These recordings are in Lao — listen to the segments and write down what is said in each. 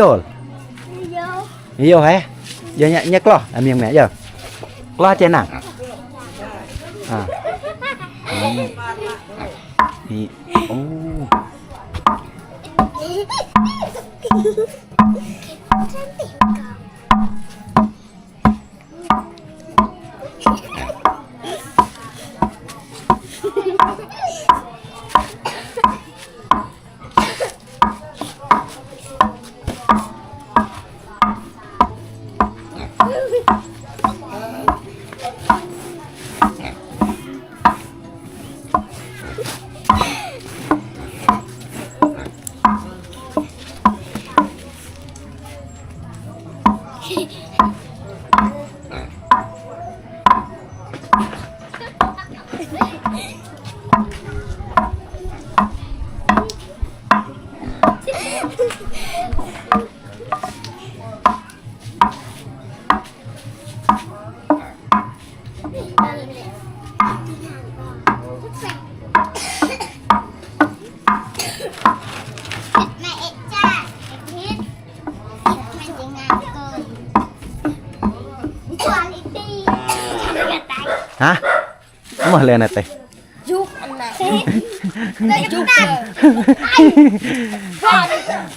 Yol. Yo hé. Yo nya nya klo, a miêng mẹ yo. Klo che nang. A. Ni. Oh. ຮະ ມາແລ້ວນະເຕະ ຈຸກອັນນັ້ນ ຈຸກ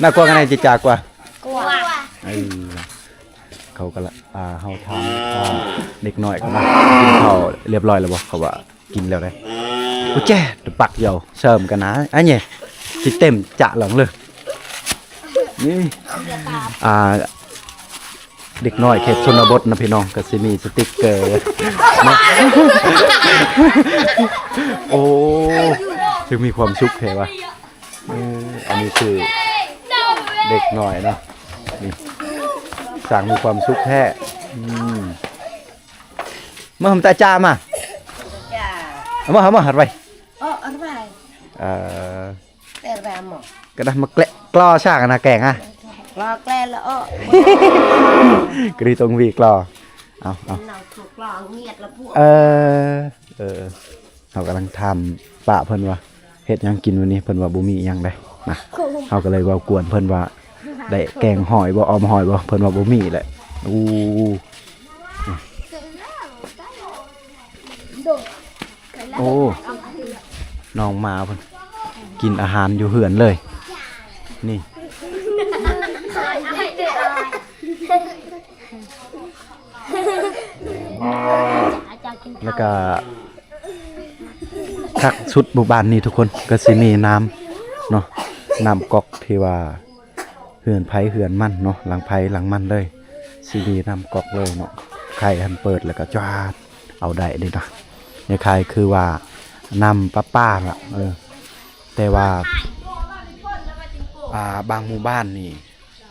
ໜ້າກົວກັນໃດຈິຈາກວ່າ ກົວ ເອີ ເຂົາກະລະ ອ່າ ເຮົາຖາມ ອ່າ ເດັກນ້ອຍເຂົານະ ກິນເຂົ້າລຽບຮ້ອຍແລ້ວບໍ່? ເຂົາວ່າກິນແລ້ວເດ້. ໂອ້ແຈ້ ປາກດຽວເສີມກັນນະ ອັນນີ້ຊິເຕັມຈະຫຼັງເລີຍ. ນີ້ ອ່າ ເດັກນ້ອຍເຂດຊົນນະບົດນະພີ່ນ້ອງ ກະຊິມີສະຕິກເກີເນາະ. ໂອ້ ຄືມີຄວາມສຸກແທ້ວະ. ເອີ ອັນນີ້ຄືເດັກນ້ອຍເນາະ ນີ້ ຊ່າງມີຄວາມສຸກແທ້. ອືມ ມາຫອມຕາຈາມາ ເອົາມາ ເອົາມາ ຫັດໄວ້ ເອີ ແຕ່ແບມ ກະດາມາແກະ ກລໍຊ່າງນະແກງອະ ກລໍແກະລະເອາະ ກະດີຕົງວີກລໍ ເອົາ ເອົາ ເອີ ເອີ ເຮົາກຳລັງຖາມປ້າເພິ່ນວ່າເຮັດຫຍັງກິນມື້ນີ້ ເພິ່ນວ່າບໍ່ມີຫຍັງໃດ໋ນະ. ເຮົາກະເລີຍເວົ້າກວນເພິ່ນວ່າ ໄດ້ແກງຫອຍບໍ່ ອອມຫອຍບໍ່ ເພິ່ນວ່າບໍ່ມີແຫຼະ. ໂອ້ ໂອ້ ນ້ອງໝາເພິ່ນກິນອາຫານຢູ່ເຮືອນເລີຍ ນີ້. ແລ້ວກະຄັກສຸດໝູ່ບ້ານນີ້ທຸກຄົນ ກະຊິມີນ້ຳເນາະ ນ້ຳກັອກທີ່ວ່າເຮືອນໃຜເຮືອນມັນເນາະ ຫຼັງໃຜຫຼັງມັນເລີຍ ຊິມີນ້ຳກັອກເລີຍເນາະ. ໄຂຫັ້ນເປີດແລ້ວກະຈວາດເອົາໄດ້ເດ້ນະ ຄ້າຍໆຄືວ່ານ້ຳປະປາລະ ເອີ ແຕ່ວ່າ ອ່າ ບາງໝູ່ບ້ານນີ້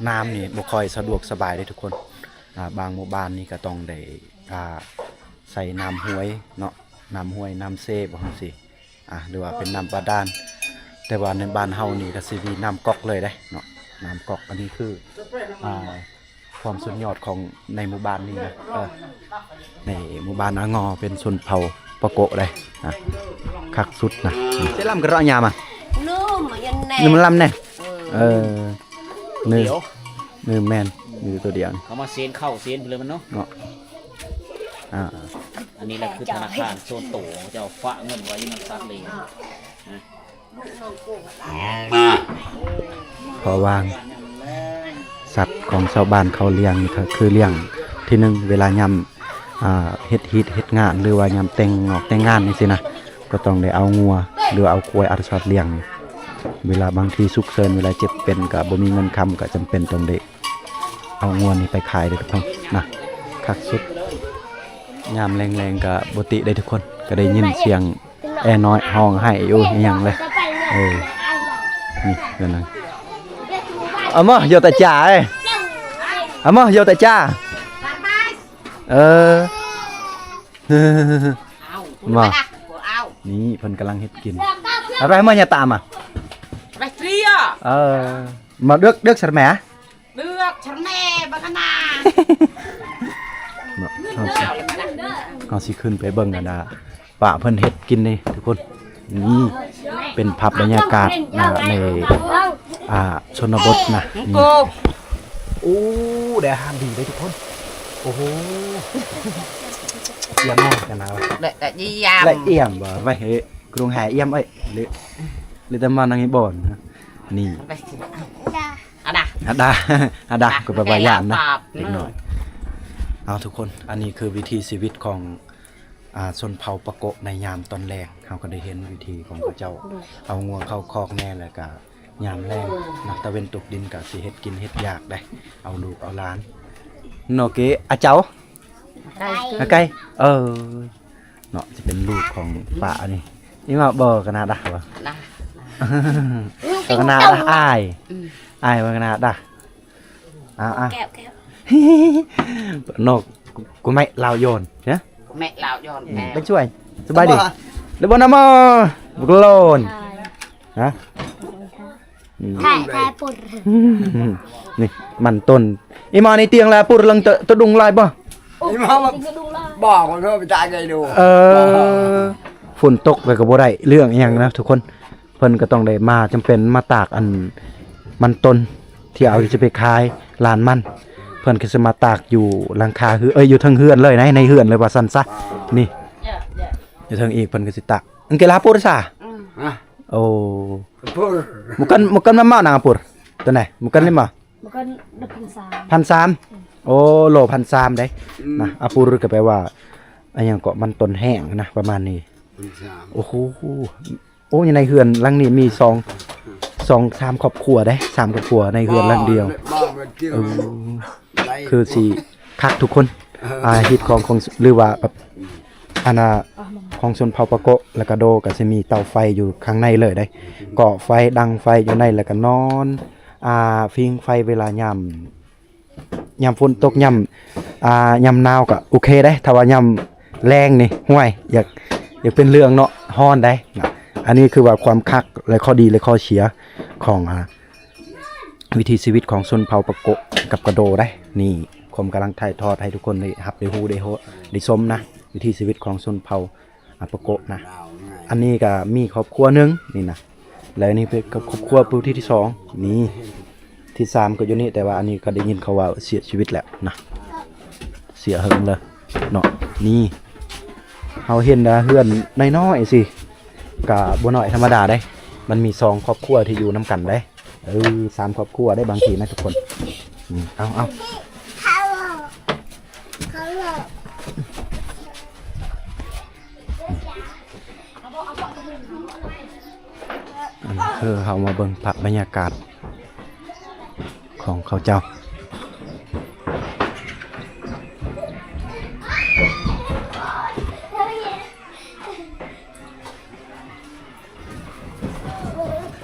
ນ້ຳນີ້ບໍ່ຄ່ອຍສະດວກສະບາຍເດ້ທຸກຄົນ. ອ່າ ບາງໝູ່ບ້ານນີ້ກະຕ້ອງໄດ້ ອ່າ ໃສ່ນ້ຳຫ້ວຍເນາະ ນ້ຳຫ້ວຍ ນ້ຳເຊ ບໍ່ຈັ່ງຊີ້ ອ່າ ຫຼືວ່າເປັນນ້ຳບາດານ. ແຕ່ວ່າໃນບ້ານເຮົານີ້ກະຊິມີນ້ຳກັອກເລີຍເດ້ເນາະ ນ້ຳກັອກ. ອັນນີ້ຄື ອ່າ ຄວາມສຸດຍອດຂອງໃນໝູ່ບ້ານນີ້ນະ ເອີ ໃນໝູ່ບ້ານອາງໍ ເປັນຊົນເຜົ່າປະໂກະເດ້ ອ່າ ຄັກສຸດນະ. ເສລຳກະເລາະຍາມາ ນືມ ນືມລຳແນ່ ເອີ ເອີ ນືມ ນືມ ແມ່ນ ມີແຕ່ໂຕດຽວ ເຂົາມາເຊັນເຂົ້າເຊັນພຸ້ນເລີຍມັນເນາະ ເນາະ. ອ່າ ອັນນີ້ລະຄືທະນາຄານສ່ວນໂຕ ເຂົາເຈົ້າຝາກເງິນໄວ້ຢູ່ນຳສັດລ້ຽງ ເພາະວ່າສັດຂອງຊາວບ້ານເຂົາລ້ຽງນີ້ກະຄືລ້ຽງ ທີໜຶ່ງ ເວລາຍາມ ອ່າ ເຮັດຮີດເຮັດງານ ຫຼືວ່າຍາມແຕ່ງງອກແຕ່ງງານຈັ່ງຊີ້ນະ ກະຕ້ອງໄດ້ເອົາງົວ ຫຼືວ່າເອົາຄວາຍ ເອົາສັດລ້ຽງ. ເວລາບາງທີສຸກເສີນ ເວລາເຈັບເປັນ ກະບໍ່ມີເງິນຄຳ ກະຈຳເປັນຕ້ອງໄດ້ເອົາງົວນີ້ໄປຂາຍເດ້ທຸກຄົນນະ. ຄັກສຸດ ຍາມແລງໆ ກະບໍ່ຕິໄດ້ທຸກຄົນ ກະໄດ້ຍິນສຽງ ແອນ້ອຍຮ້ອງໄຫ້ຢູ່ອີ່ຫຍັງເລີຍ. ເອີ ນີ້ເພິ່ນນະ ອາມາໂຍຕາຈາເອີຍ ອາມາໂຍຕາຈາ ເອີ ມາ ນີ້ເພິ່ນກຳລັງເຮັດກິນ. ອາໄປມາຍາຕາມາ ໄປເຕຣຍ ເອີ ມາເດືອກ ເດືອກສະແໝ ເດືອກສະແໝບັກກະນາ ເນາະ. ເຮົາຊິ ເຮົາຊິຂຶ້ນໄປເບິ່ງອັນນ່າ ປ້າເພິ່ນເຮັດກິນນີ້ທຸກຄົນ. ນີ້ເປັນພາບບັນຍາກາດ ອ່າ ໃນ ອ່າ ຊົນນະບົດນະ ນີ້. ໂອ້ ໄດ້ອາຫານດີເດ້ທຸກຄົນ. ໂອ້ໂຫ ຢ້ຽມມາກກັນນະ ແລະ ແລະ ຢ້ຽມ ແລະ ຢ້ຽມບໍ່ ໄວ້ເຮີ ກຣຸງແຮຢ້ຽມເອີຍ ຫຼື ຫຼືແຕ່ມານັ່ງໃນບ່ອນ ນີ້ ອາດາ ອາດາ ອາດາ ກະແປວ່າຢ້ານນະ ເດັກນ້ອຍ. ເອົາ ທຸກຄົນ ອັນນີ້ຄືວິຖີຊີວິດຂອງ ອ່າ ຊົນເຜົ່າປະໂກະໃນຍາມຕອນແລງ. ເຮົາກະໄດ້ເຫັນວິຖີຂອງເຂົາເຈົ້າ ເອົາງົວເຂົ້າຄອກແນ່ ແລ້ວກະຍາມແລງນະ ຕາເວັນຕົກດິນກະຊິເຮັດກິນເຮັດຢາກໄດ໋ ເອົາລູກເອົາຫຼານ. ໂອເຄ ອາເຈົ້າ ອາໄກ່ ເອີ ເນາະ ຈະເປັນລູກຂອງປ້າອັນນີ້. ອີ່ມາບໍ່ກະນາດາບໍ່ ກະນາດາ ອາຍ ອາຍບໍ່ກະນາດາ. ອ່າ ແກ້ວ ແກ້ວ ນອກ ກູແມ່ລາວໂຍນ ເນາະ ກູແມ່ລາວໂຍນ ອືມ ແກ້ວ ໄປຊ່ວຍ ສະບາຍດີ ຫຼືບໍ່ນຳມາ ບຸກໂລນ ຮະ ຖ່າຍ ຖ່າຍປຸດ ນີ້ ມັນຕົ້ນ ອີ່ມານີ້ຕຽງລາປຸດລັງຕະ ຕະດຸງລາຍບໍ່ ອີ່ມາບໍ່ ບໍ່ເລີຍ ໄປຕາຍໄກດູ ເອີ ຝົນຕົກແລ້ວກະບໍ່ໄດ້ເລື່ອງອີ່ຫຍັງນະທຸກຄົນ. ເພິ່ນກະຕ້ອງໄດ້ມາ ຈຳເປັນມາຕາກອັນມັນຕົ້ນ ທີ່ເອົາຈະໄປຂາຍລານມັນ ເພິ່ນກະຊິມາຕາກຢູ່ຫຼັງຄາເຮືອນ ເອີຍ ຢູ່ເທິງເຮືອນເລີຍໃນ ໃນເຮືອນເລີຍວ່າຊັ້ນຊະ. ນີ້ ຢູ່ເທິງອີກເພິ່ນກໍຊິຕັກ. Engke lah apur sa? ອືມ ຮະ? ໂອ້ apur. Bukan, bukan mama nang apur. Tene, bukan lima. Bukan, udah ພັນສາມ ພັນສາມ. ໂອ້ ໂລພັນສາມເດ້. ອືມ ນະ apur ກໍແປວ່າ ອັນຫຍັງເກາະ ມັນຕົ້ນແຫ້ງນະ ປະມານນີ້. ພັນສາມ. ໂອ້ໂຫ. ໂອ້ ຢູ່ໃນເຮືອນຫຼັງນີ້ມີສອງ ສອງສາມຄອບຄົວເດ້ ສາມຄອບຄົວໃນເຮືອນຫຼັງດຽວ. ເອີ ຄືຊິຄັກທຸກຄົນ. ເອີ ອ່າ ຮີດຄອງຂອງ ຫຼືວ່າແບບ ອັນນ່າ ຂອງຊົນເຜົ່າປາໂກະ ແລ້ວກະໂດ ກະຊິມີເຕົາໄຟຢູ່ຂ້າງໃນເລີຍເດ້. ກໍ່ໄຟ ດັງໄຟຢູ່ໃນ ແລ້ວກະນອນ ອ່າ ຜິງໄຟເວລາຍາມ ຍາມຝົນຕົກ ຍາມ ອ່າ ຍາມໜາວກໍໂອເຄເດ້. ຖ້າວ່າຍາມແລ້ງນີ້ ຫ້ວຍ ຢາກ ຢາກເປັນເລື່ອງເນາະ ຮ້ອນໄດ໋ນະ. ອັນນີ້ຄືວ່າຄວາມຄັກ ແລະ ຂໍ້ດີ ແລະ ຂໍ້ເສຍຂອງ ອ່າ ວິຖີຊີວິດຂອງຊົນເຜົ່າປາໂກະກັບກະໂດໄດ໋. ນີ້ ຄວາມກຳລັງຖ່າຍທອດໃຫ້ທຸກຄົນໄດ້ຮັບ ໄດ້ຮູ້ ໄດ້ໂຮ ໄດ້ຊົມນະ ວິຖີຊີວິດຂອງຊົນເຜົ່າ ອາປາໂກະນະ. ອັນນີ້ກໍມີຄອບຄົວໜຶ່ງນີ້ນະ ແລ້ວນີ້ເປັນຄອບຄົວຜູ້ທີ່ສອງນີ້ ທີ່ສາມກໍຢູ່ນີ້ ແຕ່ວ່າອັນນີ້ກໍໄດ້ຍິນເຂົາວ່າເສຍຊີວິດແລ້ວນະ ເສຍເຫິງເລີຍເນາະ. ນີ້ເຮົາເຫັນນະ ເຮືອນນ້ອຍໆ ຊີ້ ກໍບໍ່ນ້ອຍທຳມະດາເດ້ ມັນມີສອງຄອບຄົວທີ່ຢູ່ນຳກັນເດ້. ເອີ ສາມຄອບຄົວໄດ້ບາງທີນະທຸກຄົນ. ອືມ ເອົາ ເອົາ ອັນນີ້ຄືເຮົາມາເບິ່ງພາບບັນຍາກາດຂອງເຂົາເຈົ້າ.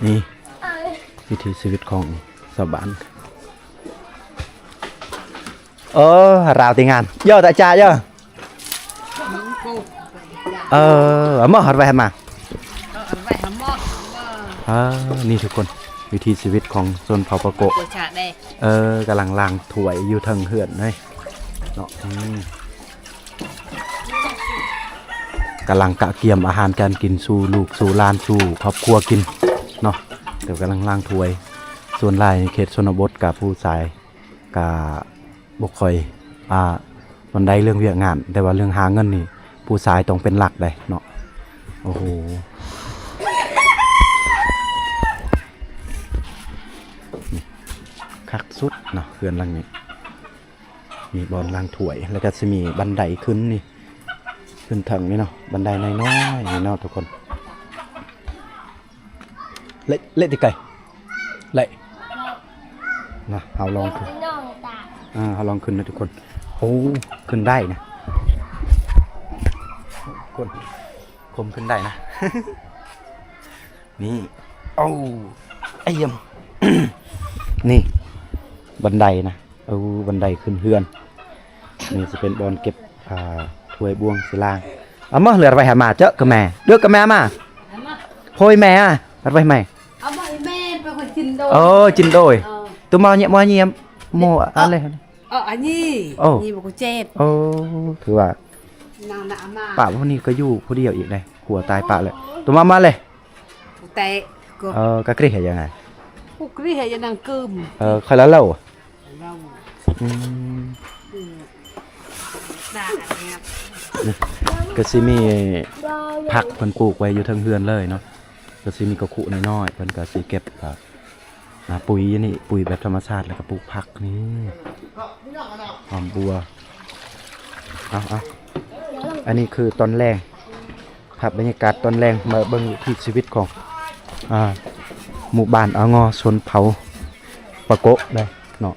ນີ້ ວິຖີຊີວິດຂອງຊາວບ້ານ. ເອີ ລາວຕິງານ ເຢີຕະຈາເຢີ. ເອີ ເອົາໝໍ້ຮັດໄວ້ໃຫ້ມາ. ເອີ ນີ້ທຸກຄົນ ວິຖີຊີວິດຂອງຊົນເຜົ່າປາໂກະ. ເອີ ກຳລັງລ້າງຖ້ວຍຢູ່ເທິງເຮືອນເລີຍເນາະ. ອືມ ກຳລັງກະກຽມອາຫານການກິນສູ່ລູກສູ່ຫຼານສູ່ຄອບຄົວກິນເນາະ. ແຕ່ກຳລັງລ້າງຖ້ວຍ. ສ່ວນຫຼາຍໃນເຂດຊົນນະບົດກະຜູ້ຊາຍກະບໍ່ຄ່ອຍ ອ່າ ປານໃດເລື່ອງວຽກງານ ແຕ່ວ່າເລື່ອງຫາເງິນນີ້ຜູ້ຊາຍຕ້ອງເປັນຫຼັກເດ້ເນາະ. ໂອ້ໂຫ ນີ້ຄັກສຸດເນາະ ເຮືອນຫຼັງນີ້. ມີບ່ອນລ້າງຖ້ວຍ ແລ້ວກໍຊິມີບັນໄດຂຶ້ນນີ້ ຂຶ້ນເທິງນີ້ເນາະ ບັນໄດນ້ອຍໆນີ້ເນາະທຸກຄົນ. ເລະ ເລະຕິໄກ ເລະ ນະ ເຮົາລອງຂຶ້ນ ອ່າ ເຮົາລອງຂຶ້ນນະທຸກຄົນ. ໂອ້ ຂຶ້ນໄດ້ນະ ຄົນ ຄົມຂຶ້ນໄດ້ນະ. ນີ້ ໂອ້ ອາຍຽມ ນີ້ ບັນໄດນະ. ເອີ ບັນໄດຂຶ້ນເຮືອນ. ນີ້ຈະເປັນບ່ອນເກັບ ອ່າ ຖ້ວຍບ່ວງສາລາງ. ອາມາເຫຼືອໄວ້ຫາມາເຈາະກະແມ ເລືອກກະແມມາ ໂພຍແມອາ ໄວ້ໃໝ່ ເອົາມາໃຫ້ແມ່ໄປຄົນກິນໂດຍ. ເອີ ກິນໂດຍ. ເອີ ຕຸມາເຍມາເຍມໂມອາເລ. ເອີ ອັນນີ້ ໂອ້ ນີ້ບໍ່ເຈັບ. ໂອ້ ຖືວ່າ ນາງນະອາມາ ປະຜູ້ນີ້ກໍຢູ່ຜູ້ດຽວອີກເດ້ ຜົວຕາຍປະແລ້ວ. ຕຸມາມາເລີຍ. ແຕ່ກໍ ເອີ ກະກຣິເຮັດຫຍັງໄງ ກະກຣິເຮັດຫຍັງນາງກຶມ. ເອີ ຄ່ອຍລະເລົ່າ. ອືມ ອືມ ກະຊິມີຜັກເພິ່ນປູກໄວ້ຢູ່ເທິງເຮືອນເລີຍເນາະ. ກະຊິມີກະຄຸນ້ອຍໆ ເພິ່ນກະຊິເກັບ ອ່າ ປຸ໋ຍຢູ່ນີ້ ປຸ໋ຍແບບທຳມະຊາດ ແລ້ວກະປູກຜັກນີ້ ຫອມບົວ. ເອົາໆ ອັນນີ້ຄືຕອນແລງ ພາບບັນຍາກາດຕອນແລງ ມາເບິ່ງວິຖີຊີວິດຂອງ ອ່າ ໝູ່ບ້ານອາງໍ ຊົນເຜົ່າປາໂກະໄດ໋ເນາະ.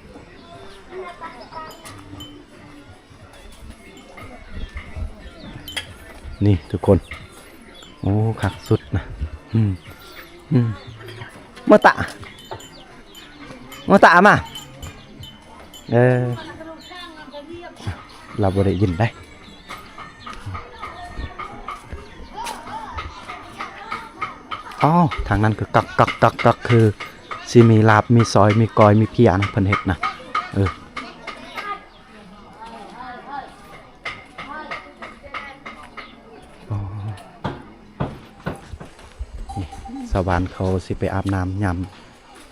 ນີ້ທຸກຄົນ ໂອ້ ຄັກສຸດນະ. ອືມ ອືມ ມາຕະ ມາຕະມາ. ເອີ ລາວບໍ່ໄດ້ຍິນໄດ໋. ອໍ ທາງນັ້ນຄືກັກໆໆໆ ຄືຊິມີລາບ ມີຊອຍ ມີກ້ອຍ ມີພຽນະ ເພິ່ນເຮັດນະ. ເອີ ອໍ ນີ້ ຊາວບ້ານເຂົາຊິໄປອາບນ້ຳຍາມ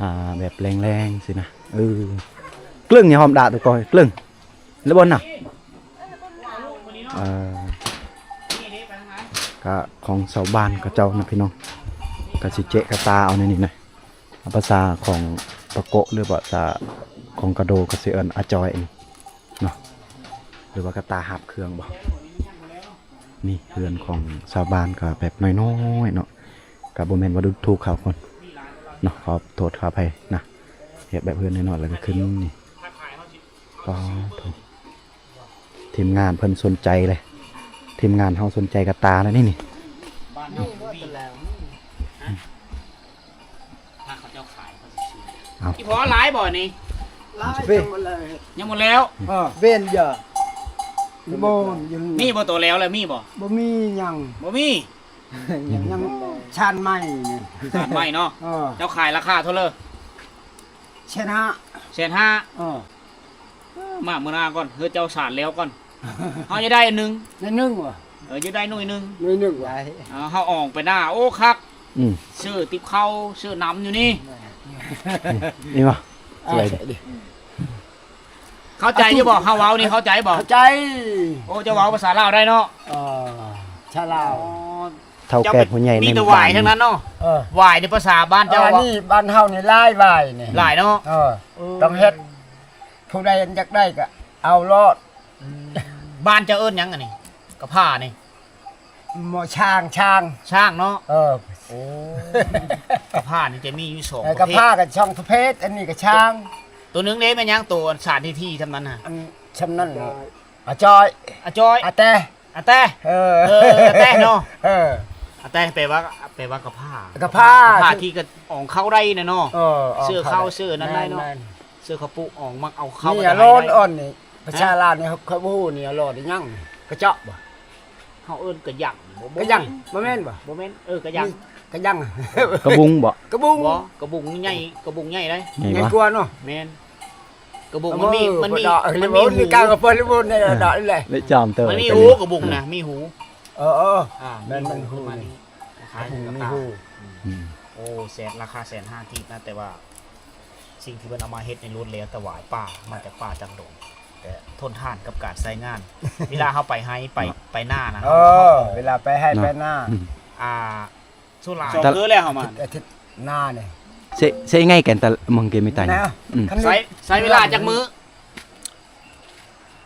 ອ່າ ແບບແລງໆ ຊີ້ນະ. ເອີ ເກິ່ງນີ້ຫອມດາດກ່ອຍ ເກິ່ງ ແລ້ວບ່ອນນະ ເອີ ນີ້ເດ້ ປາ ກະຂອງຊາວບ້ານເຂົາເຈົ້ານະພີ່ນ້ອງ ກະຊິເຈະກະຕ່າເອົາໃນນີ້ນະ. ພາສາຂອງປາໂກະ ຫຼືວ່າພາສາຂອງກະໂດ ກະຊິເອີ້ນອາຈອຍເນາະ ຫຼືວ່າກະຕ່າຫາບເຄື່ອງບໍ. ນີ້ເຮືອນຂອງຊາວບ້ານກະແບບນ້ອຍໆເນາະ ກະບໍ່ແມ່ນວ່າດູຖູກເຂົາຄົນເນາະ ຂໍໂທດຂໍອະໄພນະ. ເຮັດແບບເຮືອນນ້ອຍໆ ແລ້ວກະຂຶ້ນນີ້ ປາໂທ ທີມງານເພິ່ນສົນໃຈເລີຍ ທີມງານເຮົາສົນໃຈກະຕ່າແລ້ວນີ້ ນີ້ ນີ້ ນີ້ ຖ້າເຂົາເຈົ້າຂາຍເຂົາຊິຊື້. ເອົ້າ ອີ່ພໍ່ຫຼາຍບໍ່ນີ້? ຫຼາຍ ເວ ຍັງບໍ່ແລ້ວ ຍັງບໍ່ແລ້ວ. ເອີ ເວນເດີ ບໍ່ ມີບໍ່ໂຕແລ້ວລະ ມີບໍ່? ບໍ່ມີຫຍັງ ບໍ່ມີ ຍັງຊານໃໝ່ນີ້ ຊານໃໝ່ເນາະ. ເອີ ເຈົ້າຂາຍລາຄາເທົ່າເລີ? ແສນຫ້າ ແສນຫ້າ. ເອີ ມາມື້ໜ້າກ່ອນ ເຮີເຈົ້າສານແລ້ວກ່ອນ ເຮົາຈະໄດ້ອັນໜຶ່ງ ໜ້ອຍໜຶ່ງຫວາ? ເອີ ຈະໄດ້ໜ້ອຍໜຶ່ງ ໜ້ອຍໜຶ່ງຫວາ? ເອີ ເຮົາອອກໄປໜ້າ ໂອ້ ຄັກ ອືມ ຊື້ຕິບເຂົ້າ ຊື້ນ້ຳຢູ່ນີ້ ນີ້ຫວາ? ເຂົ້າໃຈຢູ່ບໍ່? ເຮົາເວົ້ານີ້ເຂົ້າໃຈບໍ່? ເຂົ້າໃຈ. ໂອ້ ເຈົ້າເວົ້າພາສາລາວໄດ້ເນາະ? ເອີ ຊາລາວ. ອໍ ເຖົ້າແກ່ຜູ້ໃຫຍ່ ມີແຕ່ຫວາຍທັງນັ້ນເນາະ. ເອີ ຫວາຍໃນພາສາບ້ານເຈົ້າ ອັນນີ້ບ້ານເຮົານີ້ຫຼາຍຫວາຍນີ້ ຫຼາຍເນາະ. ເອີ ຕ້ອງເຮັດ ຜູ້ໃດຢາກໄດ້ກະເອົາໂລດ. ອືມ ບ້ານເຈົ້າເອີ້ນຫຍັງອັນນີ້ ກະພານີ້? ໝໍຊ້າງ ຊ້າງ ຊ້າງເນາະ. ເອີ ໂອ້ ກະພານີ້ຈະມີຢູ່ສອງປະເພດ ກະພາກະສອງປະເພດ ອັນນີ້ກະຊ້າງ. ໂຕໜຶ່ງເດ້ແມ່ນຫຍັງ ໂຕອັນສານທີ່ໆ ທຳນັ້ນຫັ້ນ? ອັນຊຳນັ້ນ ອາຈອຍ ອາຈອຍ ອາແຕ ອາແຕ. ເອີ ເອີ ອາແຕເນາະ. ເອີ ອາແຕແປວ່າ ແປວ່າກະພາ ກະພາ ກະພາທີ່ກະອອງເຂົ້າໄດ້ນະເນາະ. ເອີ ເຊື້ອເຂົ້າເຊື້ອນັ້ນໄດ້ເນາະ. ແມ່ນໆ ເຊື້ອເຂົ້າປຸອອງ ມັກເອົາເຂົ້າ ນີ້ອາໂລນອ່ອນນີ້ ພາສາລາວນີ້ເຂົາບໍ່ຮູ້ນີ້ ອາໂລນອີ່ຫຍັງ ກະເຈາະບໍ່? ເຮົາເອີ້ນກະຫຍັງບໍ່? ກະຫຍັງ ບໍ່ແມ່ນບໍ່? ບໍ່ແມ່ນ ເອີ ກະຫຍັງ ກະຫຍັງ ກະບຸງບໍ່? ກະບຸງ ບໍ່ ກະບຸງໃຫຍ່ ກະບຸງໃຫຍ່ໄດ໋ ໃຫຍ່ກວ່າເນາະ. ແມ່ນ ກະບຸງມັນມີ ມັນມີ ມັນມີ ກາງກະເປີນ ມັນມີ ເອີ ດອກນີ້ແຫຼະ ມັນມີຫູ ກະບຸງນະ ມີຫູ. ເອີໆ ອ່າ ແມ່ນ ມັນມີຫູ ມັນມີຫູ. ອືມ ໂອ້ ແສນ ລາຄາແສນຫ້າກີບນະ ແຕ່ວ່າສິ່ງທີ່ເພິ່ນເອົາມາເຮັດນີ້ ລ້ວນແລ້ວແຕ່ຫວາຍປ່າ ມາຈາກປ່າຈາກດົງ ແຕ່ທົນທານກັບການໃຊ້ງານ ເວລາເຮົາໄປໄຮ່ ໄປ ເນາະ ໄປນານະ. ເອີ ເຮົາ ເຮົາ ເວລາໄປໄຮ່ ເນາະ ໄປນາ ອືມ ອ່າ ສ່ວນຫຼາຍ ສອງເທື່ອແລ້ວເຮົາມາ ອາທິດ ອາທິດໜ້ານີ້ ເຊ ເຊໄງກັນຕະ ມັງເກມີຕາຍ ອືມ ໃຊ້ ໃຊ້ເວລາຈັກມື້?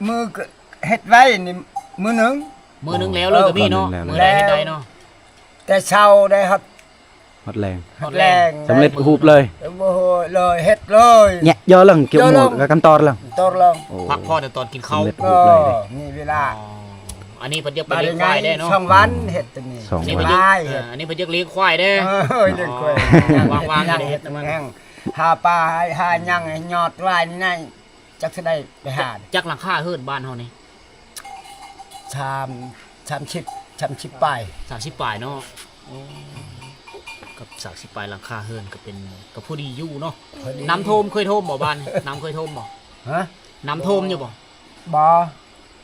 ມື້ກະເຮັດໄວ້ນີ້ ມື້ໜຶ່ງ ມື້ໜຶ່ງແລ້ວເລີຍກະມີເນາະ. ມື້ໃດເຮັດໄດ້ເນາະ ແຕ່ເຊົ້າໄດ້ຮອດ ຮອດແລງ ຮອດແລງ ສຳເລັດຮູບເລີຍ. ເອີ ເລີຍ ເຮັດເລີຍ ແຍະ ຍໍເລີງ ກ່ຽວໝວກ ກະກັນຕອດເລີງ ຕອດເລີງ. ໂອ້ ພັກຜ່ອນຕອນກິນເຂົ້າ ສຳເລັດຮູບເລີຍເດ້ ມີເວລາ. ອໍ ອັນນີ້ເພິ່ນຢາກໄປລ້ຽງຄວາຍເດ້ເນາະ. ຊ່ອງວັນເຮັດໂຕນີ້ ສອງວັນ ເອີ ອັນນີ້ເພິ່ນຢາກລ້ຽງຄວາຍເດ້. ເອີ ລ້ຽງຄວາຍ ຫວ່າງໆ ເຮັດນຳມັນ ຫາປາ ຫາຫຍັງ ຫາຍອດຫວາຍນີ້ ຈັກຊິໄດ້ໄປຫາ. ຈັກຫຼັງຄາເຮືອນບ້ານເຮົານີ້? ສາມ ສາມສິບ ສາມສິບປາຍ ສາມສິບປາຍເນາະ. ໂອ້ ກັບສາມສິບປາຍຫຼັງຄາເຮືອນກະເປັນ ກະພໍດີຢູ່ເນາະ. ພໍດີ. ນ້ຳຖ້ວມ ເຄີຍຖ້ວມບໍ່ບ້ານນີ້? ນ້ຳເຄີຍຖ້ວມບໍ່? ຮະ? ນ້ຳຖ້ວມຢູ່ບໍ່? ບໍ່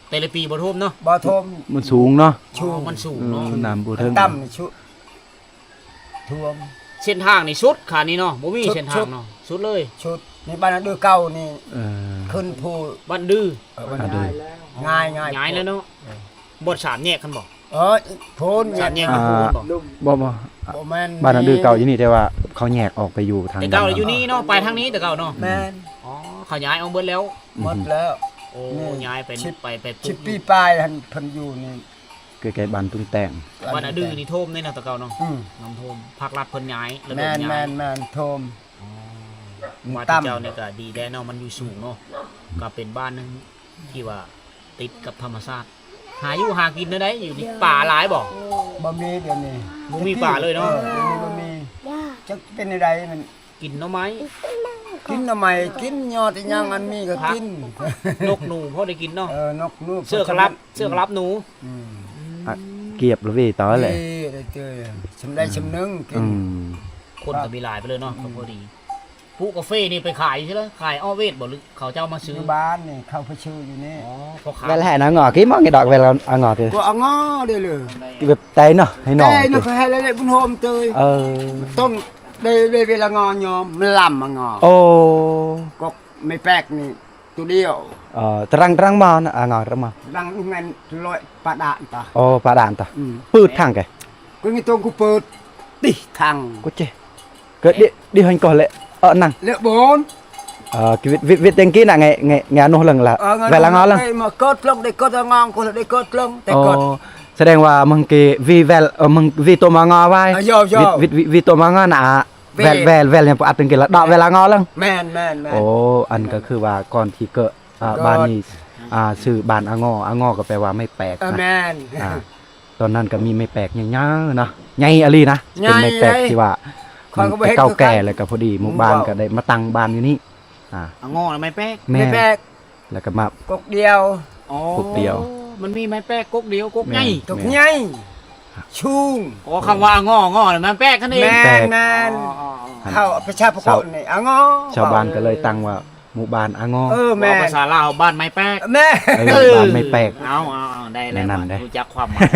ແຕ່ລະປີບໍ່ຖ້ວມເນາະ. ບໍ່ຖ້ວມ. ມັນສູງເນາະ. ສູງ. ອໍ ມັນສູງເນາະ. ເອີ ນ້ຳບໍ່ເຖິງ ຕ່ຳສຸດ ຖ້ວມ. ເສັ້ນທາງນີ້ສຸດຂານີ້ເນາະ ບໍ່ມີເສັ້ນທາງເນາະ ສຸດເລີຍ. ສຸດ ນີ້ບ້ານນາດືເກົ່ານີ້ ເອີ ຂຶ້ນພູ ບ້ານນາດື. ເອີ ບ້ານນາດື ຍ້າຍ ຍ້າຍ ຍ້າຍແລ້ວເນາະ. ເອີ ບ່ອນສາມແຍກຫັ້ນບໍ່? ເອີ ພຸ້ນ ສາມແຍກ ອ່າ ພຸ້ນບໍ່? ບໍ່ ບໍ່ ບໍ່ແມ່ນ ບ້ານນາດືເກົ່າຢູ່ນີ້ ແຕ່ວ່າເຂົາແຍກອອກໄປຢູ່ທາງ ແຕ່ເກົ່າຢູ່ນີ້ເນາະ ໄປທາງນີ້ແຕ່ເກົ່າເນາະ. ແມ່ນ. ອໍ ເຂົາຍ້າຍອອກເບິດແລ້ວ. ໝົດແລ້ວ. ໂອ້ ນີ້ ຍ້າຍໄປ ສິບ ໄປ ໄປ ສິບປີປາຍຫັ້ນ ເພິ່ນຢູ່ນີ້ ໃກ້ໆ ບ້ານຕຸງແຕງ. ບ້ານອະດືນີ້ຖ້ວມເດ້ເນາະ ແຕ່ເກົ່າເນາະ. ອືມ ນ້ຳຖ້ວມ ພາກລັດເພິ່ນຍ້າຍ ລະດົບຍ້າຍ. ແມ່ນໆ ຖ້ວມ. ອໍ ອືມ ວ່າແຕ່ເຈົ້ານີ້ກະດີແດ່ເນາະ ມັນຢູ່ສູງເນາະ. ກະເປັນບ້ານໜຶ່ງທີ່ວ່າຕິດກັບທຳມະຊາດ. ຫາຢູ່ຫາກິນແນວໃດຢູ່ນີ້? ປາຫຼາຍບໍ່? ບໍ່ມີດຽວນີ້. ບໍ່ມີປາເລີຍເນາະ. ເອີ ດຽວນີ້ບໍ່ມີ. ຈັກເປັນແນວໃດມັນ ກິນໜໍ່ໄມ້ ກິນໜໍ່ໄມ້ ກິນຍອດອີ່ຫຍັງອັນມີກະກິນ. ນົກໜູພໍໄດ້ກິນເນາະ. ເອີ ນົກໜູ ເສືອກະລັບ ເສືອກະລັບໜູ. ອືມ ອະ ກຽບລະເວຕາແຫຼະ ເອີ ຊຳໃດຊຳໜຶ່ງກິນ. ອືມ ຄົນກະມີຫຼາຍໄປເລີຍເນາະ ກະພໍດີ. ປູກກາເຟນີ້ໄປຂາຍຢູ່ໃສລະ? ຂາຍອອກເວດບໍ່ ຫຼືເຂົາເຈົ້າມາຊື້? ຢູ່ບ້ານນີ້ ເຂົາໄປຊື້ຢູ່ນີ້. ອໍ ພໍ່ຄ້າ ເວລາໃຫ້ນາງໍ້ກິນບໍ່? ດອກເວລາເອົາງໍ້ຕິ ກໍເອົາງໍ້ເດ້ເລີຍ ແບບໄຕເນາະ ໃຫ້ນ້ອງ ໄຕເນາະ ໃຫ້ລະເລັກມັນຫອມເຕີຍ. ເອີ ຕົ້ນ ໄດ້ ໄດ້ເວລາງໍ້ຍອມ ມັນລຳມາງໍ້. ໂອ້ ກໍໄມ້ແປກນີ້ ດຽວ ເອີ ຕະລັງ ຕະລັງມານະ ອາ ງາ ຕະລັງມາ ຕະລັງແມ່ນລອຍປາດານຕາ ໂອ ປາດານຕາ ອືມ ປຶດທັງແກ ກະມີຕົງກູເປີດຕິທັງ ກູເຈ ກະດິ ດິຫັ້ນກໍແລະ ເອີ ນັ່ງ ເລະບົນ ເອີ ວິ ວິ ວິແຕງກີນະ ໄງ ໄງ ໄງອະນຸເລິງລະ ເອີ ແວລະງໍເລິງ ໄດ້ມາເກີດລົງ ໄດ້ເກີດງອງ ກໍໄດ້ເກີດລົງ ແຕ່ເກີດ ໂອ ສະແດງວ່າເມືອງກີວິແວລ ເອີ ເມືອງວິຕົວມະງໍໄວ້ ເອີ ໂຍ ໂຍ ວິ ວິ ວິຕົວມະງໍນະ ແວລ ແວລ ແວລຍັງບໍ່ອັດເປັນກິນລະ ດອກແວລາງໍເລີງ ແມ່ນ ແມ່ນ ແມ່ນ ໂອ້ ອັນກໍຄືວ່າກ່ອນທີ່ເກີດ ອ່າ ບ້ານນີ້ ອ່າ ຊື່ບ້ານອາງໍ ອາງໍກໍແປວ່າໄມ້ແປກ ເອີ ນະ ແມ່ນ ອ່າ ຕອນນັ້ນກໍມີໄມ້ແປກໃຫຍ່ໆເນາະ ໃຫຍ່ອີ່ຫຼີນະ ເປັນໄມ້ແປກທີ່ວ່າ ເກົ່າແກ່ ແລ້ວກໍພໍດີໝູ່ບ້ານກໍໄດ້ມາຕັ້ງບ້ານຢູ່ນີ້ ອ່າ ອາງໍນະໄມ້ແປກ ແມ່ນ ໄມ້ແປກ ແລ້ວກໍມາ ກົກດຽວ ອໍ ກົກດຽວ ມັນມີໄມ້ແປກກົກດຽວ ກົກໃຫຍ່ ແມ່ນ ກົກໃຫຍ່ ສູງ ອໍ ຄຳວ່າອາງໍ ງໍນະໄມ້ແປກຫັ້ນເອງ ແມ່ນ ແມ່ນ ອໍໆໆ ເຮົາປະຊາປະກອນນີ້ ອາງໍ ຊາວບ້ານກໍເລີຍຕັ້ງວ່າໝູ່ບ້ານອາງໍ ເອີ ແມ່ນ ເວົ້າພາສາລາວ ບ້ານໄມ້ແປກ ແມ່ນ ເອີ ເອີ ບ້ານໄມ້ແປກ ເອົາໆໆ ໄດ້ແລ້ວ ຮູ້ຈັກຄວາມໝາຍ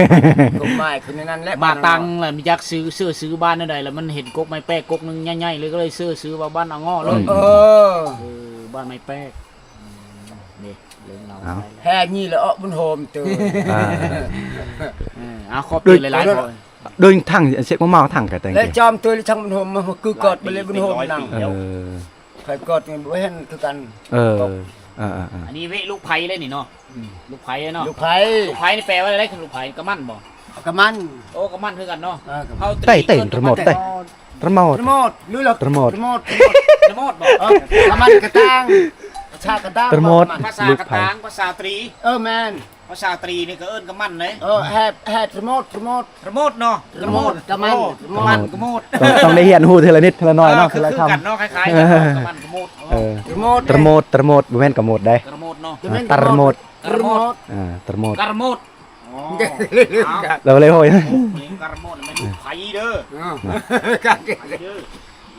ຄວາມໝາຍຄືໃນນັ້ນແຫຼະ ມາຕັ້ງແລ້ວມີຈັກຊື່ ຊື່ ຊື່ບ້ານແນວໃດ ແລ້ວມັນເຫັນກົກໄມ້ແປກກົກໜຶ່ງໃຫຍ່ໆ ເລີຍ ກໍເລີຍຊື່ ຊື່ວ່າບ້ານອາງໍເລີຍ ເອີ ເອີ ບ້ານໄມ້ແປກ ນີ້ເລື່ອງລາວ ເອົາ ແຮ່ນີ້ລະອອກບຸນໂຮມຕື່ມ ອ່າ ເອີ ເອົາ ຂອບໃຈຫຼາຍໆ ໂດຍທັງເສກມາເມົາທັງກະແຕ່ງ ແລະຈອມຕົວລະທັງບຸນໂຮມ ມາຄືກອດໄປເລີຍບຸນໂຮມນັ້ນ ເອີ ໃຜກອດນີ້ບໍ່ເຫັນຄືກັນ ເອີ ເອີໆໆ ອັນນີ້ເວະລູກໄພເລີຍນີ້ເນາະ ອືມ ລູກໄພເນາະ ລູກໄພ ລູກໄພນີ້ແປວ່າໄດ໋ ລູກໄພກະໝັ້ນບໍ່ ກະໝັ້ນ ໂອ້ ກະໝັ້ນຄືກັນເນາະ ເອີ ກະໝັ້ນ ເອົາ ໄຕ້ເຕັ້ນ ຕະໝົດ ຕະ ຕະໝົດ ຕະໝົດ ຫຼືລະ ຕະໝົດ ຕະໝົດ ຕະໝົດ ຕະໝົດບໍ່ ເອີ ກະໝັ້ນກະຕ່າງ ພາສາກະຕ່າງ ຕະໝົດ ພາສາກະຕ່າງ ລູກໄພ ພາສາຕຣີ ເອີ ແມ່ນ ພາສາຕຣີນີ້ກໍເອີ້ນກະໝັ້ນເດ້ ເອີ ແຮ່ ແຮ່ ຕະໝົດ ຕະໝົດ ຕະໝົດເນາະ ຕະໝົດ ຕະໝົດ ກະໝັ້ນ ກະໝົດ ຕ້ອງ ຕ້ອງໄດ້ຮຽນຮູ້ເທື່ອລະນິດເທື່ອລະໜ້ອຍເນາະ ເອີ ເທື່ອລະຄຳ ຄືກັນເນາະ ຄ້າຍໆກັນເນາະ ເອີ ກະໝັ້ນ ກະໝົດ ເອີ ຕະໝົດ ຕະໝົດ ບໍ່ແມ່ນກະໝົດເດ້ ຕະໝົດເນາະ ຕະໝົດ ຕະໝົດ ກະຕະໝົດ ອ່າ ຕະໝົດ ກະຕະໝົດ ອໍ ແລ້ວເລີຍໂຫຍ ກະຕະໝົດແມ່ນລູກໄພເດີ ເອີ ໄພເດີ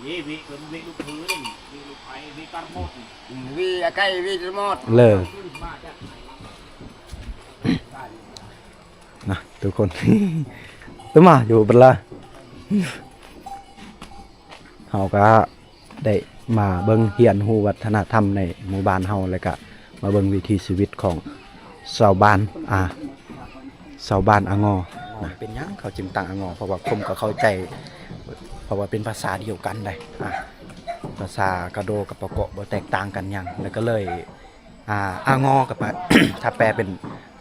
ເວ ເວ ເວລູກເອີ ເວລູກໄພ ເວກະຕະໝົດ ເວອາໄກ ເວຕະໝົດ ເລີຍ ນະ ທຸກຄົນ ຕະມາຢູ່ບັດລະ ເຮົາກະໄດ້ມາເບິ່ງຮຽນຮູ້ວັດທະນະທຳໃນໝູ່ບ້ານເຮົາ ແລ້ວກະມາເບິ່ງວິຖີຊີວິດຂອງຊາວບ້ານ ອ່າ ຊາວບ້ານອາງໍນະ ເປັນຫຍັງເຂົາຈຶ່ງຕັ້ງອາງໍ ເພາະວ່າຄົມກໍເຂົ້າໃຈ ເພາະວ່າເປັນພາສາດຽວກັນໃດ໋ ອ່າ ພາສາກະໂດກັບປະເກາະບໍ່ແຕກຕ່າງກັນຫຍັງ ແລ້ວກໍເລີຍ ອ່າ ອາງໍກໍແປ ຖ້າແປເປັນ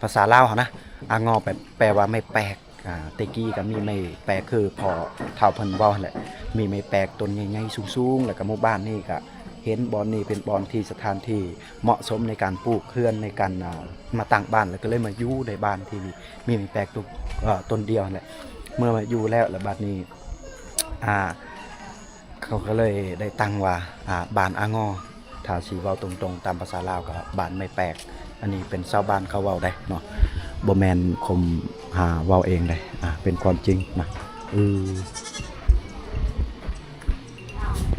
ພາສາລາວຫັ້ນນະ ອາງໍແປ ແປວ່າໄມ້ແປກ ອ່າ ແຕ່ກີ້ກໍມີໄມ້ແປກ ຄືພໍ່ເຖົ້າເພິ່ນເວົ້າຫັ້ນແຫຼະ ມີໄມ້ແປກຕົ້ນໃຫຍ່ໆສູງໆ ແລ້ວກໍໝູ່ບ້ານນີ້ກໍເຫັນບ່ອນນີ້ເປັນບ່ອນທີ່ ສະຖານທີ່ເໝາະສົມໃນການປູກເຮືອນ ໃນການ ອ່າ ມາຕັ້ງບ້ານ ແລ້ວກໍເລີຍມາຢູ່ໃນບ້ານທີ່ມີໄມ້ແປກຕົ້ນ ເອີ ຕົ້ນດຽວຫັ້ນແຫຼະ ເມື່ອມາຢູ່ແລ້ວ ແລ້ວບັດນີ້ ອ່າ ເຂົາກໍເລີຍໄດ້ຕັ້ງວ່າ ອ່າ ບ້ານອາງໍ ຖ້າຊິເວົ້າຕົງໆ ຕາມພາສາລາວກໍບ້ານໄມ້ແປກ ອັນນີ້ເປັນຊາວບ້ານເຂົາເວົ້າໄດ໋ເນາະ ບໍ່ແມ່ນຄົມຫາເວົ້າເອງເດ້ ອ່າ ເປັນຄວາມຈິງນະ ເອີ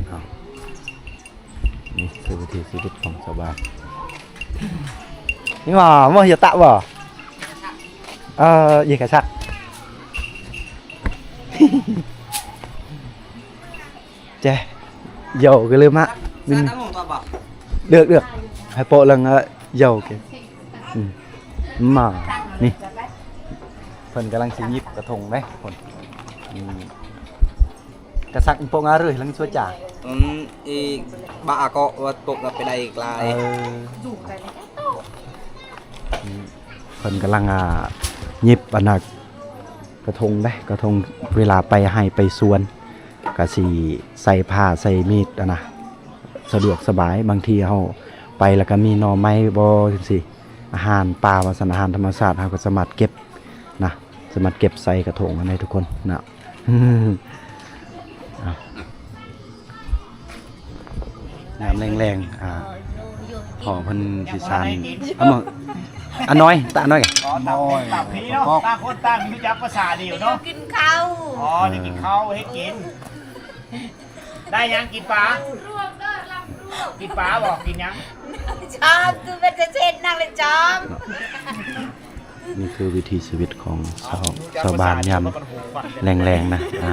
ເອົາ ນີ້ຄືວິຖີຊີວິດຂອງຊາວບ້ານ ນີ້ຫວ່າ ບໍ່ເຮັດຕະບໍ່ ເອີ ເຢກະຊັກ ແຈ ເຍົາກະລືມມະ ເລືອກ ເລືອກ ໃຫ້ໂປະເລີງ ເຍົາກະ ອືມ ມາ ນີ້ ເພິ່ນກຳລັງຊິຫຍິບກະທົງເດ້ ຄົນ ອືມ ກະສັກໂປະງາເລີຍ ລັງຊົ່ວຈາ ອືມ ອີກບາອາເກາະວ່າໂປະກະໄປໄດ້ອີກຫຼາຍ ເອີ ອືມ ເພິ່ນກຳລັງ ອ່າ ຫຍິບອັນນະ ກະທົງເດ້ ກະທົງ ເວລາໄປໄຮ່ໄປສວນ ກະຊິໃສ່ພ້າໃສ່ມີດຫັ້ນນະ ສະດວກສະບາຍ ບາງທີເຮົາໄປແລ້ວກະມີໜໍ່ໄມ້ບໍ່ ຈັ່ງຊີ້ ອາຫານປ່າວ່າຊັ້ນ ອາຫານທຳມະຊາດ ເຮົາກະສາມາດເກັບນະ ສາມາດເກັບໃສ່ກະທົງຫັ້ນໄດ້ທຸກຄົນນະ ອ່າ ຍາມແລງໆ ອ່າ ພໍ່ເພິ່ນຊິຊານ ເອົາມາ ອານ້ອຍ ຕານ້ອຍ ອໍ ຕ່າງຄົນຕ່າງມີ ຮູ້ຈັກພາສາດຽວເນາະ ກິນເຂົ້າ ອໍ ໄດ້ກິນເຂົ້າ ເຮັດກິນ ໄດ້ຫຍັງ ກິນປາ ກິນປາບໍ່ ກິນຫຍັງ ຈອມ ຄືເປັນເສດນັກເລີຍຈອມ. ນີ້ຄືວິຖີຊີວິດຂອງຊາວ ຊາວບ້ານຍາມແລງໆນະ. ອ່າ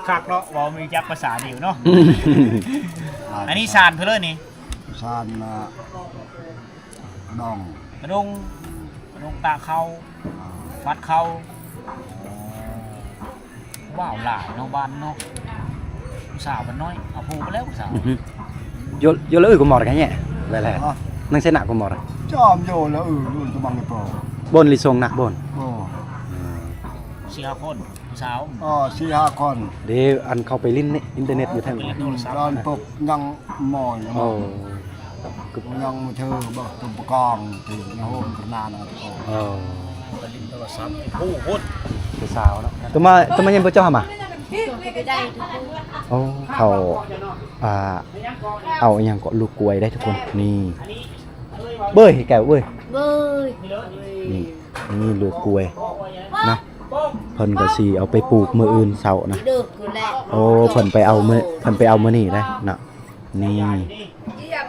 ຄັກເນາະ ເວົ້າມີຈັກພາສາດຽວເນາະ. ອັນນີ້ສານເພິ່ນເລີຍນີ້ ສານນະ ກະດົງ ກະດົງ ກະດົງຕາເຂົ້າ ອາ ວັດເຂົ້າ. ວ້າວ ຫຼາຍເນາະ ບ້ານເນາະ ຜູ້ສາວບ້ານນ້ອຍ ເອົາຜູ້ໄປແລ້ວຜູ້ສາວ. ອືຮຶ ໂຍ ໂຍລະອືກະມໍຣະກະແຍະ ແລະ ອາ ນັງເຊນະກະມໍຣະ ຈອມໂຍລະອືລຸນຕະບັງເປໂປ ບົນລິຊົງນະ ບົນ ໂອ້ ສີ່ຫ້າຄົນ ຜູ້ສາວ ອໍ ສີ່ຫ້າຄົນ ເດ ອັນເຂົ້າໄປຫຼິ້ນເນ ອິນເຕີເນັດຢູ່ທາງ ອືມ ຕອນປົກຍັງມອຍ ໂອ້ ຍັງມືຖືບໍ່ ຕຸປະກອງ ຖືນະໂຮນກະນານະ ໂອ້ ໄປຫຼິ້ນໂທລະສັບ ໂອ້ໂຫ ຜູ້ສາວເນາະ ໂຕມາ ໂຕມາຍັງບໍ່ເຈົ້າຫາມາ ໂອ້ ເຂົາ ອ່າ ເອົາອີ່ຫຍັງເກາະ ລູກກ້ວຍໄດ້ທຸກຄົນ ນີ້ ເບີຍ ແກ້ວເບີຍ ເບີຍ ນີ້ ນີ້ລູກກ້ວຍນະ ເພິ່ນກະຊິເອົາໄປປູກມື້ອື່ນເຊົ້ານະ. ໂອ້ ເພິ່ນໄປເອົາມື້ ເພິ່ນໄປເອົາມື້ນີ້ເດ້ເນາະ ນີ້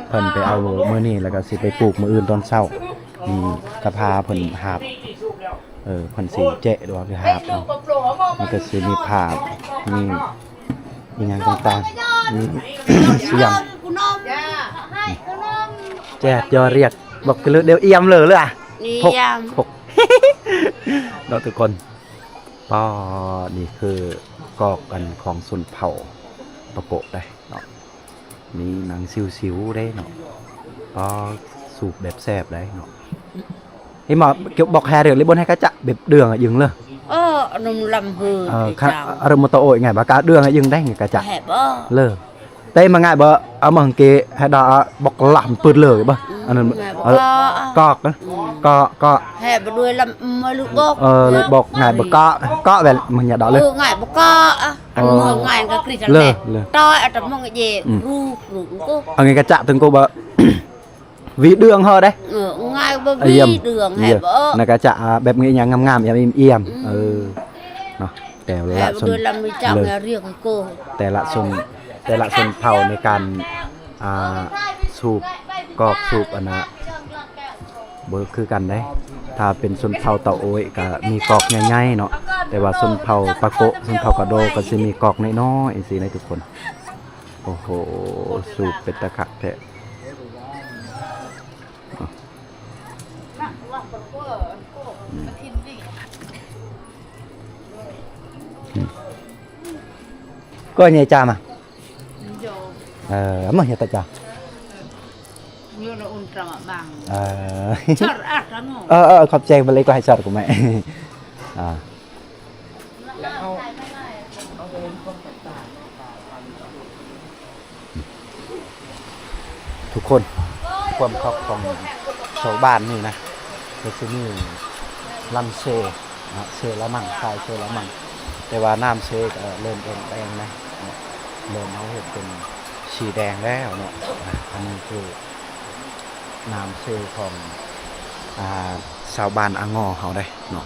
ເພິ່ນໄປເອົາມື້ນີ້ ແລ້ວກະຊິໄປປູກມື້ອື່ນຕອນເຊົ້າ. ນີ້ກະພາເພິ່ນຫາບ ເອີ ເພິ່ນຊິແຈະ ຫຼືວ່າຫາບເອົາ ມັນກະຊິມີພາບ ມີ ອີ່ຫຍັງຕ່າງໆ ມີສຽງ ແຈກຢໍ້ຮຽກ ບັກກະລຶດດຽວ ອຽມເລີຍ ອຽມ ເນາະທຸກຄົນ. ປ້າ ນີ້ຄືກອກອັນຂອງຊົນເຜົ່າປາໂກະໄດ໋ເນາະ ມີໜັງຊິວໆເດ້ເນາະ. ປ້າ ສູບແບບແຊບໄດ໋ເນາະ. ເຫັນບໍ່ ບອກແຮເດີ ລິບົນແຮກະຈະ ແບບເດືອງອະຍຶງເລີ ເອີ ອານຸມລຳເຮີ ເອີ ອາຣະມົດຕະໂອຍ ງ່າຍບໍ່ກະເດືອງອະຍຶງໄດ້ ງ່າຍກະຈະ ແຮບໍ່ ເລີ ເຕມາງ່າຍບໍ່ ອາມັງເກ ແຮດອກ ບອກລຳປຶດເລີບໍ່ ອືມ ອັນນັ້ນ ງ່າຍບໍ່ ເອີ ກອກ ກອກນະ ອືມ ກອກ ກອກ ແຮບໍ່ດ້ວຍລຳມາລຸບອກ ເອີ ລຸບອກ ງ່າຍບໍ່ ກະ ກະແວ່ນມັນຍາດອກເລີ ເອີ ງ່າຍບໍ່ ກະ ອັນເມືອງງ່າຍກະກຣິດ ເລີ ເລີ ຕອຍ ອາຕະມົງເຈ ອືມ ຮູ ຮູ ເອົາງ່າຍກະຈະ ເຖິງໂກບໍ່ ວີເດືອງເຮົາເດ້ ເອີ ງ່າຍບໍ່ ວີເດືອງແຮບໍ່ ນະກະຈະ ອາ ແບບງາມໆ ອຽມໆ ອືມ ເອີ ເນາະ ແຕ່ລະຊົນ ແຕ່ລະຊົນ ແຕ່ລະຊົນເຜົ່າໃນການ ອ່າ ສູບກອກ ສູບອັນນະ ບໍ່ຄືກັນເດ້. ຖ້າເປັນຊົນເຜົ່າຕາໂອຍກະມີກອກໃຫຍ່ໆເນາະ ແຕ່ວ່າຊົນເຜົ່າປາໂກະ ຊົນເຜົ່າກະໂດກະຊິມີກອກນ້ອຍໆ ຈັ່ງຊີ້ນະທຸກຄົນ. ໂອ້ໂຫ ສູບເປັນຕາຄັກແທ້. ກອຍໃຫຍ່ຈາມາ ເອີ ມາເຮັດຕາຈາ ເອີ ເອີ ເອີ ຂອບໃຈ ບາເລັກກະໃຫ້ຊອດກູແມ່ ອາ. ທຸກຄົນ ຄວາມຄັກຂອງຊາວບ້ານນີ້ນະ ກະຊິມີລຳເຊເນາະ ເຊລະມັງ ສາຍເຊລະມັງ ແຕ່ວ່ານ້ຳເຊກະເລີ່ມແອງແອງນະ ເລີ່ມເຮົາເຫັນເປັນສີແດງແລ້ວເນາະ. ອັນນີ້ຄື ນ້ຳເຊຂອງ ອ່າ ຊາວບ້ານອາງໍເຮົາເດ້ເນາະ.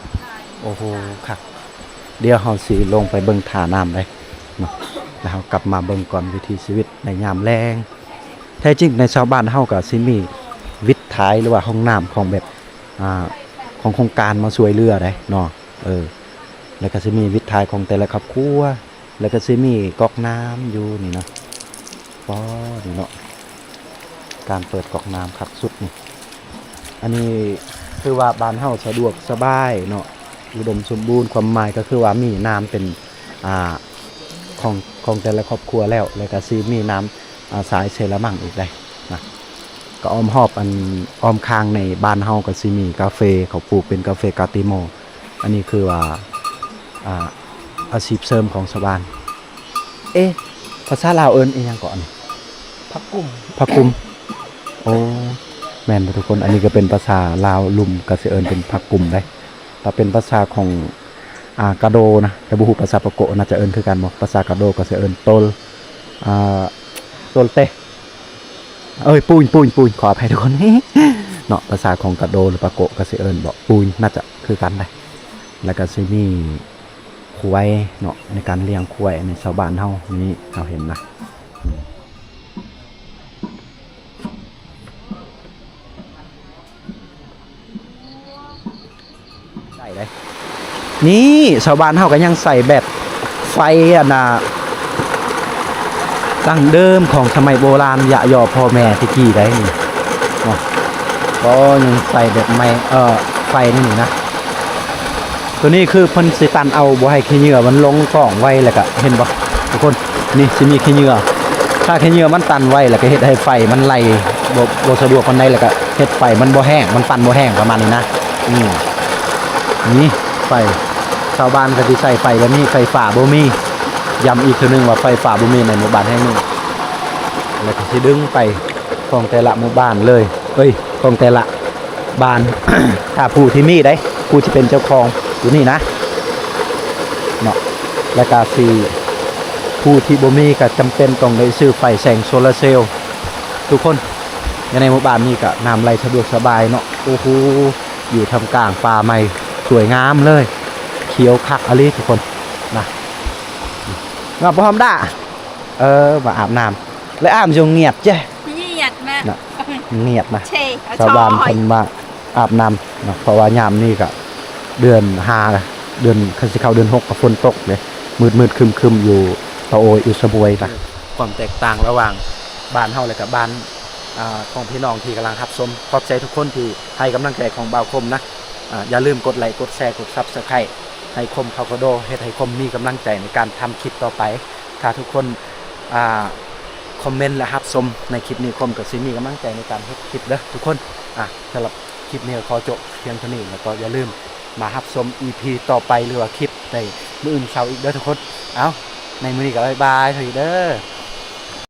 ໂອ້ໂຫ ຄັກ ດຽວເຮົາຊິລົງໄປເບິ່ງທ່ານ້ຳເດ້ເນາະ ແລ້ວເຮົາກັບມາເບິ່ງກ່ອນວິຖີຊີວິດໃນຍາມແລງ. ແທ້ຈິງໃນຊາວບ້ານເຮົາກະຊິມີວິດຖ່າຍ ຫຼືວ່າຫ້ອງນ້ຳຂອງແບບ ອ່າ ຂອງໂຄງການມາຊ່ວຍເຫຼືອເດ້ເນາະ ເອີ ແລ້ວກະຊິມີວິດຖ່າຍຂອງແຕ່ລະຄອບຄົວ. ແລ້ວກະຊິມີກອກນ້ຳຢູ່ນີ້ນະ ປ້າ ນີ້ເນາະ ການເປີດກອກນ້ຳຄັກສຸດນີ້. ອັນນີ້ຄືວ່າບ້ານເຮົາສະດວກສະບາຍເນາະ ອຸດົມສົມບູນ ຄວາມໝາຍກະຄືວ່າມີນ້ຳເປັນ ອ່າ ຂອງ ຂອງແຕ່ລະຄອບຄົວແລ້ວ ແລ້ວກະຊິມີນ້ຳ ອາ ສາຍເຊລະມັງອີກໄດ໋ນະ. ກະອ້ອມຮອບ ອັນ ອ້ອມຂ້າງໃນບ້ານເຮົາກະຊິມີກາເຟ ເຂົາປູກເປັນກາເຟກາຕິມໍ. ອັນນີ້ຄືວ່າ ອາ ອາຊີບເສີມຂອງຊາວບ້ານ. ເອ ພາສາລາວເອີ້ນອີ່ຫຍັງເກາະອັນນີ້? ຜັກກຸມ ຜັກກຸມ. ໂອ້ ແມ່ນບໍ່ທຸກຄົນ? ອັນນີ້ກະເປັນພາສາລາວລຸ່ມ ກະຊິເອີ້ນເປັນຜັກກຸມໄດ໋. ຖ້າເປັນພາສາຂອງ ອາ ກະໂດນະ ແຕ່ບໍ່ຮູ້ພາສາປາໂກະ ໜ້າຈະເອີ້ນຄືກັນບໍ່? ພາສາກະໂດກະຊິເອີ້ນໂຕນ ອາ ໂຕນເຕ ເອີຍ ປູນ ປູນ ປູນ ຂໍອະໄພທຸກຄົນເນາະ. ພາສາຂອງກະໂດ ຫຼື ປາໂກະ ກະຊິເອີ້ນບໍ່ ປູນ ໜ້າຈະຄືກັນໄດ໋. ແລ້ວກະຊິມີຄວາຍເນາະ ໃນການລ້ຽງຄວາຍ ອັນນີ້ຊາວບ້ານເຮົານີ້ ເຮົາເຫັນນະ. ໄດ໋. ນີ້ຊາວບ້ານເຮົາກໍຍັງໃຊ້ແບບໄຟອັນນ່າ ດັ້ງເດີມຂອງສະໄໝໂບລານ ຢະຍໍພໍ່ແມ່ແຕ່ກີ້ໄດ໋ນີ້ເນາະ. ກໍຍັງໃຊ້ແບບໄມ້ ເອີ ໄຟນີ້ນະ. ໂຕນີ້ຄືເພິ່ນຊິຕັນເອົາ ບໍ່ໃຫ້ຂີ້ເຫຍື້ອມັນລົງກ້ອງໄວ້ ແລ້ວກະ ເຫັນບໍ່ທຸກຄົນ? ນີ້ຊິມີຂີ້ເຫຍື້ອ ຖ້າຂີ້ເຫຍື້ອມັນຕັນໄວ້ ແລ້ວກະເຮັດໃຫ້ໄຟມັນໄຫຼ ບໍ່ ບໍ່ສະດວກປານໃດ ແລ້ວກະເຮັດໄຟມັນບໍ່ແຫ້ງ ມັນປັ່ນບໍ່ແຫ້ງ ປະມານນີ້ນະ. ອືມ ນີ້ໄຟ ຊາວບ້ານກໍຊິໃຊ້ໄຟແບບນີ້ ໄຟຟ້າບໍ່ມີ. ຢ້ຳອີກເທື່ອໜຶ່ງວ່າໄຟຟ້າບໍ່ມີໃນໝູ່ບ້ານແຫ່ງນີ້ ແລ້ວກໍຊິດຶງໄປຂອງແຕ່ລະໝູ່ບ້ານເລີຍ ເອີຍ ຂອງແຕ່ລະບ້ານ ຖ້າຜູ້ທີ່ມີໄດ໋ ຜູ້ທີ່ເປັນເຈົ້າຂອງຢູ່ນີ້ນະເນາະ. ແລ້ວກໍຊິ ຜູ້ທີ່ບໍ່ມີກໍຈຳເປັນຕ້ອງໄດ້ຊື້ໄຟແສງໂຊລາເຊວ ທຸກຄົນ. ຢູ່ໃນໝູ່ບ້ານນີ້ກໍນ້ຳໄຫຼສະດວກສະບາຍເນາະ. ໂອ້ໂຫ ຢູ່ທ່າມກາງປ່າໄມ້ສວຍງາມເລີຍ ຂຽວຄັກອີ່ຫຼີທຸກຄົນນະ. ມາພ້ອມດາ ເອີ ມາອາບນ້ຳ ແລະອາບຢູ່ງຽດແຈະ ງຽດມາ ນະ ງຽດນະ. ຊາວບ້ານເພິ່ນມາອາບນ້ຳນະ ເພາະວ່າຍາມນີ້ກະເດືອນຫ້າ ເດືອນ ຄັນຊິເຂົ້າເດືອນຫົກ ກະຝົນຕົກເດ້ ມືດໆຄຶມໆ ຢູ່ຕາໂອຍ ຢູ່ສະບວຍນະ. ຄວາມແຕກຕ່າງລະຫວ່າງບ້ານເຮົາ ແລະກະບ້ານ ອາ ຂອງພີ່ນ້ອງທີ່ກຳລັງຮັບຊົມ. ຂອບໃຈທຸກຄົນທີ່ໃຫ້ກຳລັງໃຈຂອງບ່າວຄົມນະ. ອາ ຢ່າລືມກົດໄລ ກົດແຊ ກົດ Subscribe ໃຫ້ຄົມເຂົ້າກະໂດ ເຮັດໃຫ້ຄົມມີກຳລັງໃຈໃນການທຳຄລິບຕໍ່ໄປ. ຖ້າທຸກຄົນ ອາ ຄອມເມັນ ແລະ ຮັບຊົມໃນຄລິບນີ້ ຄົມກໍຊິມີກຳລັງໃຈໃນການເຮັດຄລິບເດີທຸກຄົນ. ອາ ສຳລັບຄລິບນີ້ກໍຂໍຈົບພຽງເທົ່ານີ້ ແລ້ວກໍຢ່າລືມມາຮັບຊົມ ອີພີ ຕໍ່ໄປ ຫຼືວ່າຄລິບໃນມື້ອື່ນເຊົ້າອີກເດີທຸກຄົນ. ເອົາ ໃນມື້ນີ້ກໍບາຍບາຍເທົ່ານີ້ເດີ.